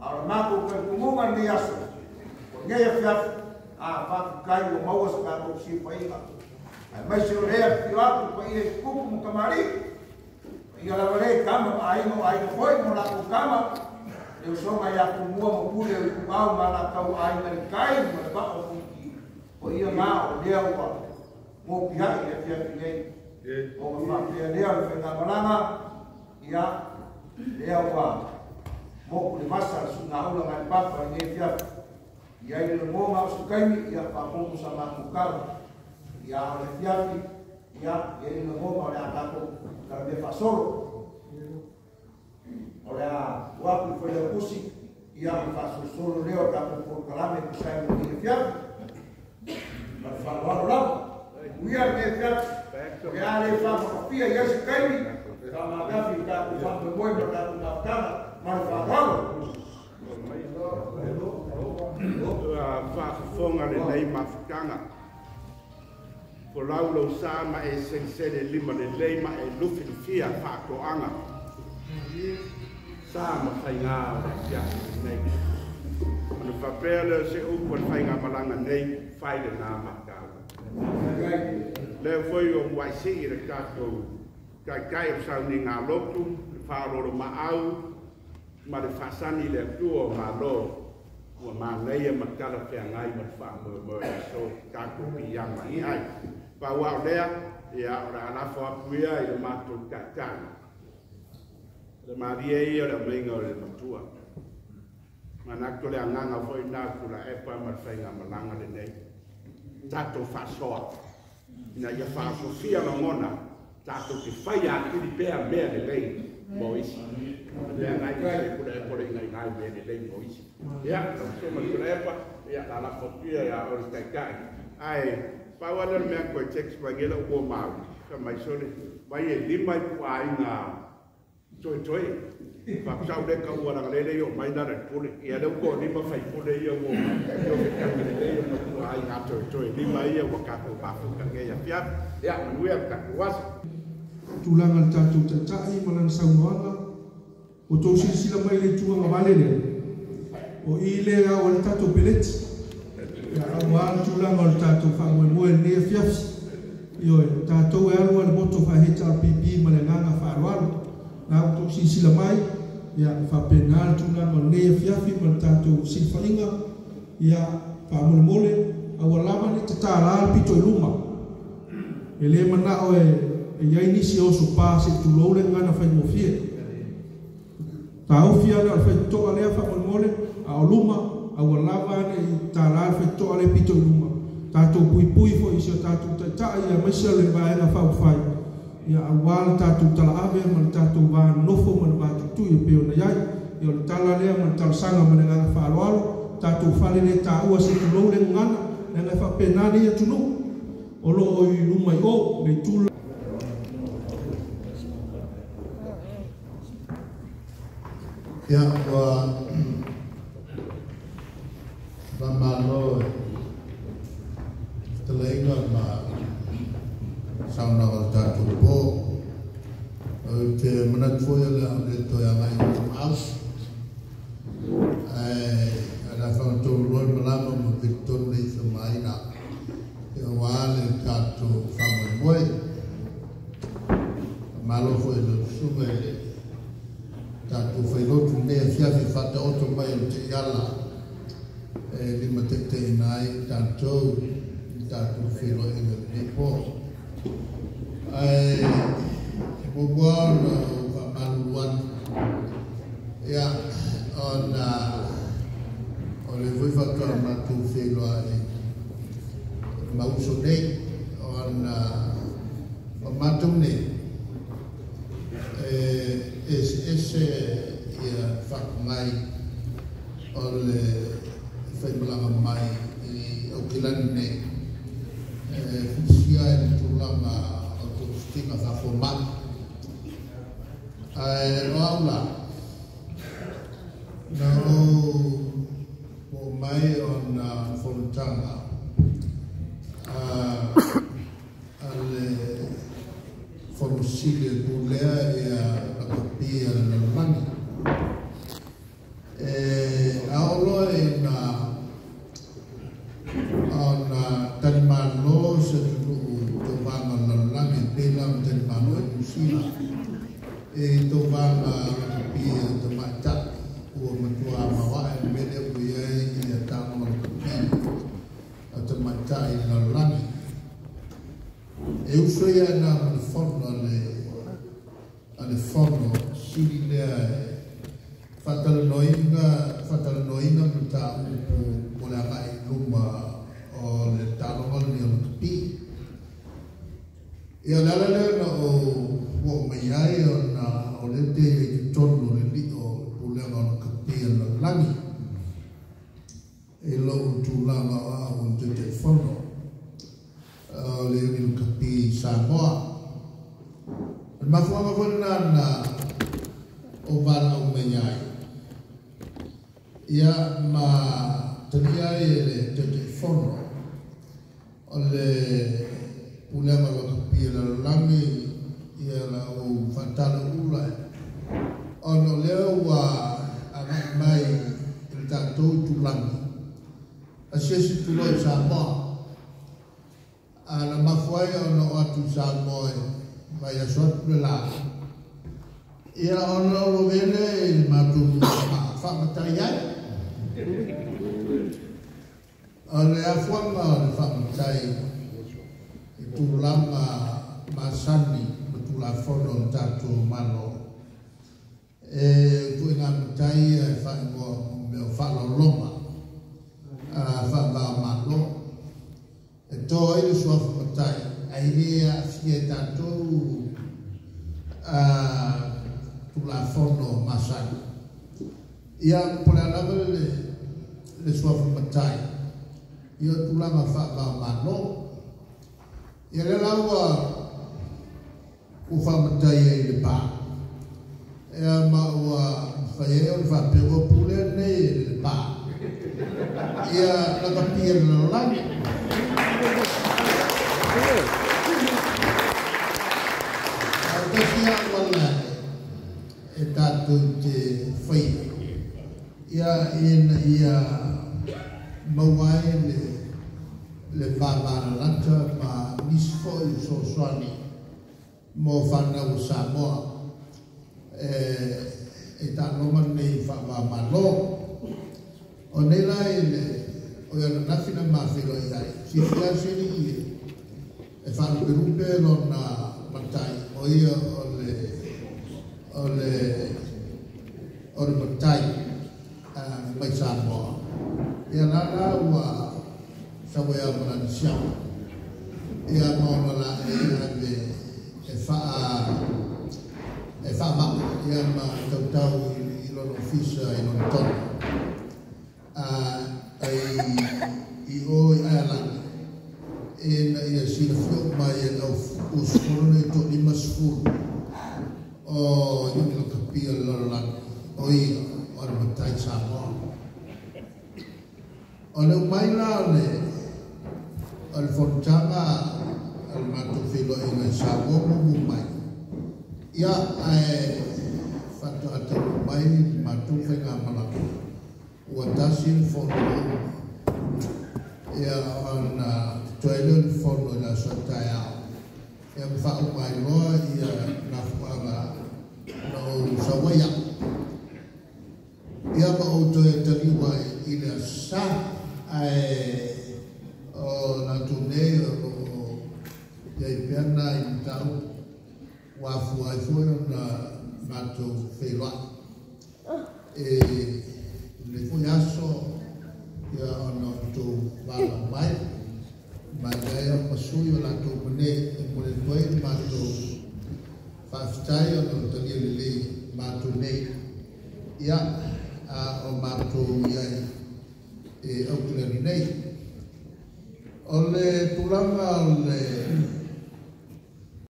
A o le matou talitonuga i lenei aso, o lenei afiafi, a faafetai ua maua se tatou silafaiga, aemaise o lea e afifio atu paia i tupu ma tamalii, paia lava lea i tama ma aiga o aiga foi ma o latou tama, le usoga ia Tumua ma Pule o Ituau ma Alataua, Aiga i le Tai ma le Vaa o Fonoti, paia na o lea ua mopiai i le afiafi nei. Ona faapea lea o le faigamalaga, ia, lea ua moku le vasa le sugaula nai papa i lenei afiafi. I ai le lagona o se taimi, ia faaopoopo sa matou tala. Ia, o le afiafi, ia, i ai le lagona o le a tatou talamea faasolo. O le a tuu atu i Failautusi, ia, ona faasolosolo lea o tatou polokalame e tusa ai ma lenei afiafi. Ma le faaaloalo lava. Manuia lenei afiafi. O le a le faamatafia i ai se taimi, faamatafi i le tatou faamoemoe ma le tatou mafutaga ma le faaaloalo. Faafofoga lenei mafutaga. Folau lou sa ma e seliseli lima lelei ma e lufilufia faatoaga. Sa ma faiga o le afiafi lenei. Ona faapea lea o se upu a le faigamalaga nei, fai lena matau. Lea foi o muai sii le tatou taitai o sauniga lotu, le faaoloolomaau ma le faasani i le Atua o Malo, ua manaia ma talafeagai ma le faamoemoe o le aso tatou piiama i ai. Pau lava o lea, ia, o le a lafo atu ia i le matou taitai. O le malie ia o le aumaiga o le matua. Manatu o le agaga foi lena o Tuilaepa ma le faigamalaga lenei. Tatou faasoa, ina ia faaosofia lagona, tatou te faia atili pea mea lelei mo isi. O le mea lena i te Tuilaepa o le ingaingai mea lelei mo isi. Ia, lau Susuga Tuilaepa, ia, la lafo atu ia ia oe le taitai. Ae, pau lava lea o le mea na toe text mai nei lau uo Maui, fai mai sole, vai e 5 i puaiga toetoe. Faapea sau lea taua leaga lea e le i oo mai lana i le pule. Ia lea ua toalima faipule ia ua oo mai. Ia o se taimi lelei ona puaiga toetoe 5 ia ua tatou mafuta nei afiafi. Ia manuia le tatou aso. Tulaga i le tatou Taitai ma lana saunoaga, ua outou silasila mai i le itu agavale lea, o i lea e ao ai le tatou peleti, ia aua le tulaga o le tatou faamoemoe i lenei afiafi. Ioe, o tatou e alu lava i le moto faa-HRPP ma le agaga faaaloalo. Na ua outou silasila mai, ia e faapena le tulaga o lenei afiafi ma le tatou silafaiga, ia faamolemole, aua lava ne i tatala le pito i luma. E le manao e i ai nisi e oso pa se i tulou le gagana faigofie. Taofi ana o le faitotoa lea faamolemole, a o luma, aua lava ne i tatala le faitotoa lea pito i luma. Tatou puipui foi i si o tatou Taitai aemaise o le Vaega Faaupufai, ia aua le tatou talaave ma le tatou va nonofo ma le va tuitui e pei ona i ai. Ia o le tala lea ma le talosaga ma le agaga faaaloalo, tatou fale le taua se i tulou le gagana, leaga e faapena nei atunuu o lo o i luma i o, le itu. Ia, ua faamalo i fetalaiga ma saunoaga o le tatou po. Ou te manatu foi o le a ou le toe agai i le maau. Ae o le a fagatolu loa le malama ma filitonu le ifi ma aiga aua le tatou faamoemoe. Faamalo foi i lau susuga i le tatou failotu lenei afiafi faataoto mai o le taiala e limataitaiina ai tatou i le tatou feiloaiga i lenei po. Ae e muamua ona ou faamalulu atu, ia, ona o le foi faatoa matou feiloai ma uso nei, ona o matou nei e eseese ia faapogai o le faimalaga mai i Aukilani nei e fisia ai le tulaga o togafitiga faafomai. Ae o au la, na ou oo mai ona fonotaga a le Fono Sili e pulea ia lakapi a le lalolagi. E aolo e na ona talimalo se tunu'u tauvaga o le lalolagi e pei la ona talimalo ai Niusila e tauvaga lakapi a tamaita'i ua matuā maoaʻe le mea lea ua i ai ia tagoga lakapi a tamaita'i i le lalolagi e uso ia na ma le fono a le fono sili lea e faatalanoaina mataupu mo le agaʻi luma o le taloga lenei o lakapi. Ia o le ala lea na ou oo mai ai ona o lea te i totonu o le liʻo o le pulega o lakapi a le lalolagi i lou tulaga o a'u o le Taitaifono o le Iuni Lakapi i Samoa. O le mafuaga foi lenā na ou valaau mai ai ia ma talia ai e le Taitaifono o le pulega o lakapi a le lalolagi ia la'u faatalo ula ona o lea ua agaʻi mai i le tatou itulagi asiasi tuloa i Samoa. A na mafua ai ona o atu i Samoa e mai aso atu le lā ia ona ua vele i le matou faamatai ai. O le afuaga o le faamatai i tulaga masani ma tulafono o le tatou Malo e tuuina matai e faaigoa mo mea o faaaloaloga faavaomalo e to ai le suafa matai ai le aafia e tatou tulafono masani. Ia po le a lava le suafa matai ia tulaga faavaomalo ia lea la ua faamatai ai le pa ea ma ua mafai ai ona faapea ua pulea nei e le pa ia lakapi e le lalolagi. Ae tasi auala e tatou te faia ia ina ia maua ai le vavalalata ma nisi foi o fesoasoani mo fanau o Samoa e taaloga lenei faavamalo. O nei la i le o ia ananafi na mafeiloai ai fiafia selii e faalupelupe lona matai o ia o le matai mai Samoa. Ia la la ua sauea ma lana siama ia ma ona laei ave e faamaʻu ia ma tautau i lona ofisa i Lonetona ai i o i Ailani e na ia silafia mai e le au usufono nei 50 o Iuni Lakapi a le lalolagi o ia o le matai Samoa. O le umai la o le fonotaga a le matou feiloaiga i Samoa mumu mai ia ae faatoa taunuu mai le matou faigamalaga ua tasi le fono ua ia ona totoe lea o le fono i le aso taeao ia ma faauma ai loa ia nafuaga na ou sau ai a'u ia ma ou toe taliu ai i le aso sa ae o latou nei o loo iai pea nai mataupu ua afua ai foi ona matou feiloaʻi e lenei foi aso ia ona outou valaau mai mai lea o masui o latou mane e momoli atu ai le matou faafetai ona o talia lelei matou nei ia a o matou iai e Auckland nei. O le tulaga o le